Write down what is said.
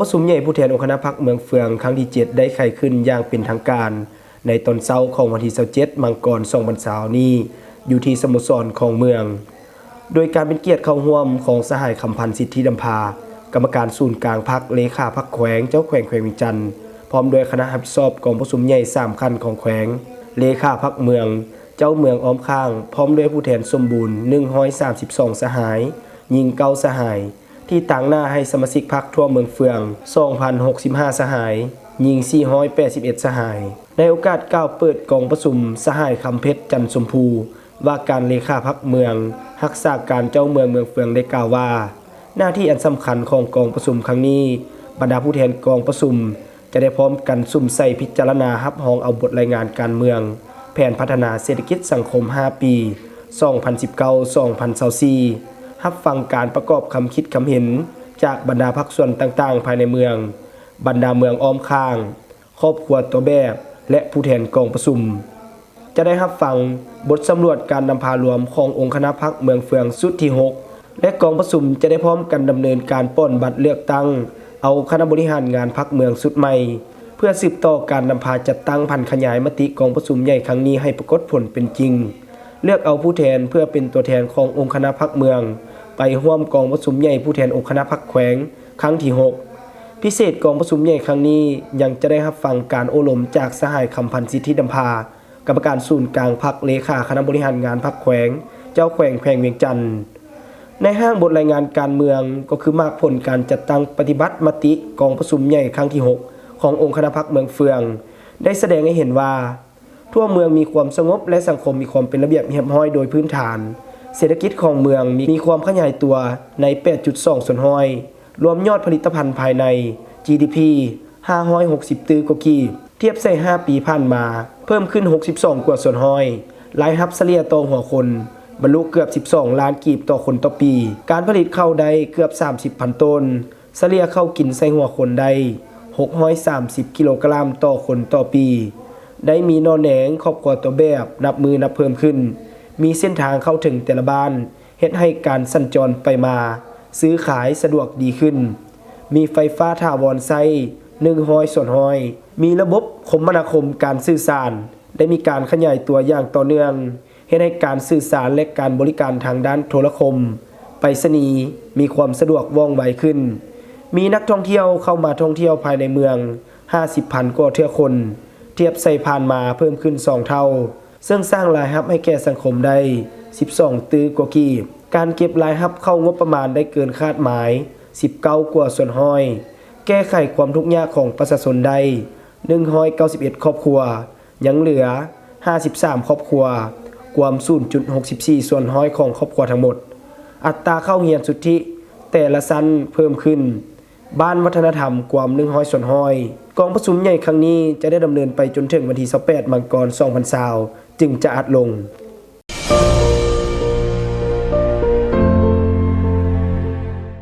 ປະຊຸມໃຫຍ່ຜູ້ແທນອົງຄະນະພັກເມືອງເຟືອງ ຄັ້ງທີເຈັດ ໄດ້ໄຂຂຶ້ນຢ່າງເປັນທາງການ ໃນຕອນເຊົ້າຂອງວັນທີຊາວເຈັດ ມັງກອນ ສອງພັນຊາວນີ້ ຢູ່ທີ່ສະໂມສອນຂອງເມືອງ ໂດຍການເປັນກຽດເຂົ້າຮ່ວມຂອງສະຫາຍ ຄຳພັນ ສິດທິດຳພາ ກຳມະການສູນກາງພັກ, ເລຂາພັກແຂວງ, ເຈົ້າແຂວງແຂວງວຽງຈັນ ພ້ອມດ້ວຍຄະນະຮັບຜິດຊອບກອງປະຊຸມໃຫຍ່ສາມຂັ້ນຂອງແຂວງ, ເລຂາພັກເມືອງ, ເຈົ້າເມືອງອ້ອມຂ້າງ ພ້ອມດ້ວຍຜູ້ແທນສົມບູນ ໜຶ່ງຮ້ອຍສາມສິບສອງ ສະຫາຍ, ຍິງ ເກົ້າ ສະຫາຍ ທີ່ຕາງໜ້າໃຫ້ສະມາຊິກພັກທົ່ວເມືອງເຟືອງ ສອງພັນຫົກສິບຫ້າ ສະຫາຍ, ຍິງ ສີ່ຮ້ອຍແປດສິບເອັດ ສະຫາຍ. ໃນໂອກາດກ່າວເປີດກອງປະຊຸມ, ສະຫາຍ ຄຳເພັດ ຈັນຊົມພູ ວ່າການເລຂາພັກເມືອງ ຮັກສາການເຈົ້າເມືອງເມືອງເຟືອງ ໄດ້ກ່າວວ່າ ໜ້າທີ່ອັນສຳຄັນຂອງກອງປະຊຸມຄັ້ງນີ້, ບັນດາຜູ້ແທນກອງປະຊຸມ ຈະໄດ້ພ້ອມກັນສຸມໃສ່ພິຈາລະນາຮັບຮອງເອົາບົດລາຍງານການເມືອງ, ແຜນພັດທະນາເສດຖະກິດສັງຄົມຫ້າປີ ສອງພັນສິບເກົ້າ ສອງພັນຊາວສີ່ ຮັບຟັງການປະກອບຄຳຄິດຄຳເຫັນຈາກບັນດາພາກສ່ວນຕ່າງໆພາຍໃນເມືອງ, ບັນດາເມືອງອ້ອມຂ້າງ, ຄອບຄົວຕົວແບບ ແລະ ຜູ້ແທນກອງປະຊຸມ ຈະໄດ້ຮັບຟັງບົດສຳຫຼວດການນຳພາລວມຂອງອົງຄະນະພັກເມືອງເຟືອງຊຸດທີຫົກ ແລະ ກອງປະຊຸມຈະໄດ້ພ້ອມກັນດຳເນີນການປ່ອນບັດເລືອກຕັ້ງເອົາຄະນະບໍລິຫານງານພັກເມືອງຊຸດໃໝ່ ເພື່ອສືບຕໍ່ການນຳພາຈັດຕັ້ງຜັນຂະຫຍາຍມະຕິກອງປະຊຸມໃຫຍ່ຄັ້ງນີ້ໃຫ້ປາກົດຜົນເປັນຈິງ, ເລືອກເອົາຜູ້ແທນເພື່ອເປັນຕົວແທນຂອງອົງຄະນະພັກເມືອງ ໄປຮ່ວມກອງປະຊຸມໃຫຍ່ຜູ້ແທນອົງຄະນະພັກແຂວງຄັ້ງທີຫົກ. ພິເສດກອງປະຊຸມໃຫຍ່ຄັ້ງນີ້ຍັງຈະໄດ້ຮັບຟັງການໂອ້ລົມຈາກສະຫາຍ ຄຳພັນ ສິດທິດຳພາ ກຳມະການສູນກາງພັກ, ເລຂາຄະນະບໍລິຫານງານພັກແຂວງ, ເຈົ້າແຂວງແຂວງວຽງຈັນ. ໃນຮ່າງບົດລາຍງານການເມືອງ ກໍຄືໝາກຜົນການຈັດຕັ້ງປະຕິບັດມະຕິກອງປະຊຸມໃຫຍ່ຄັ້ງທີຫົກ ຂອງອົງຄະນະພັກເມືອງເຟືອງ ໄດ້ສະແດງໃຫ້ເຫັນວ່າ ທົ່ວເມືອງມີຄວາມສະຫງົບ ແລະ ສັງຄົມມີຄວາມເປັນລະບຽບຮຽບຮ້ອຍໂດຍພື້ນຖານ. ເສດຖະກິດຂອງເມືອງມີ ມີຄວາມຂະຫຍາຍຕົວໃນ ແປດຈຸດສອງສ່ວນຮ້ອຍ, ລວມຍອດຜະລິດຕະພັນພາຍໃນ ຈີດີພີ ຫ້າຮ້ອຍຫົກສິບຕື້ກວ່າກີບ, ທຽບໃສ່ຫ້າປີຜ່ານມາ ເພີ່ມຂຶ້ນຫົກສິບສອງກວ່າສ່ວນຮ້ອຍ, ລາຍຮັບສະເລ່ຍຕໍ່ຫົວຄົນ ບັນລຸເກືອບສິບສອງລ້ານກີບຕໍ່ຄົນຕໍ່ປີ, ການຜະລິດເຂົ້າໄດ້ເກືອບສາມສິບພັນໂຕນ, ສະເລ່ຍເຂົ້າກິນໃສ່ຫົວຄົນໄດ້ຫົກຮ້ອຍສາມສິບກິໂລກຣາມຕໍ່ຄົນຕໍ່ປີ, ໄດ້ມີໜໍ່ແໜງຄອບຄົວຕົວແບບນັບມື້ນັບເພີ່ມຂຶ້ນ, ມີເສັ້ນທາງເຂົ້າເຖິງແຕ່ລະບ້ານ ເຮັດໃຫ້ການສັນຈອນໄປມາ, ຊື້ຂາຍສະດວກດີຂຶ້ນ, ມີໄຟຟ້າຖາວອນໃຊ້ໜຶ່ງຮ້ອຍສ່ວນຮ້ອຍ, ມີລະບົບຄົມມະນາຄົມການສື່ສານ ໄດ້ມີການຂະຫຍາຍຕົວຢ່າງຕໍ່ເນື່ອງ, ເຮັດໃຫ້ການສື່ສານ ແລະ ການບໍລິການທາງດ້ານໂທລະຄົມ, ໄປສະນີ ມີຄວາມສະດວກວ່ອງໄວຂຶ້ນ, ມີນັກທ່ອງທ່ຽວເຂົ້າມາທ່ອງທ່ຽວພາຍໃນເມືອງຫ້າສິບພັນກວ່າເທື່ອຄົນ, ທຽບໃສ່ຜ່ານມາເພີ່ມຂຶ້ນສອງເທົ່າ, ເຊິ່ງສ້າງລາຍຮັບໃຫ້ແກ່ສັງຄົມໄດ້ສິບສອງຕື້ກວ່າກີບ. ການເກັບລາຍຮັບເຂົ້າງົບປະມານໄດ້ເກີນຄາດໝາຍສິບເກົ້າກວ່າສ່ວນຮ້ອຍ, ແກ້ໄຂຄວາມທຸກຍາກຂອງປະຊາຊົນໄດ້ໜຶ່ງຮ້ອຍເກົ້າສິບເອັດຄອບຄົວ, ຍັງເຫຼືອຫ້າສິບສາມຄອບຄົວ, ກວມສູນຈຸດຫົກສິບສີ່ສ່ວນຮ້ອຍຂອງຄອບຄົວທັງໝົດ. ອັດຕາເຂົ້າຮຽນສຸດທິແຕ່ລະຊັ້ນເພີ່ມຂຶ້ນ, ບ້ານວັດທະນະທຳກວມໜຶ່ງຮ້ອຍສ່ວນຮ້ອຍ. ກອງປະຊຸມໃຫຍ່ຄັ້ງນີ້ຈະໄດ້ດຳເນີນໄປຈົນເຖິງວັນທີຊາວແປດ ມັງກອນ ສອງພັນຊາວ ຈຶ່ງຈະອັດລົງ.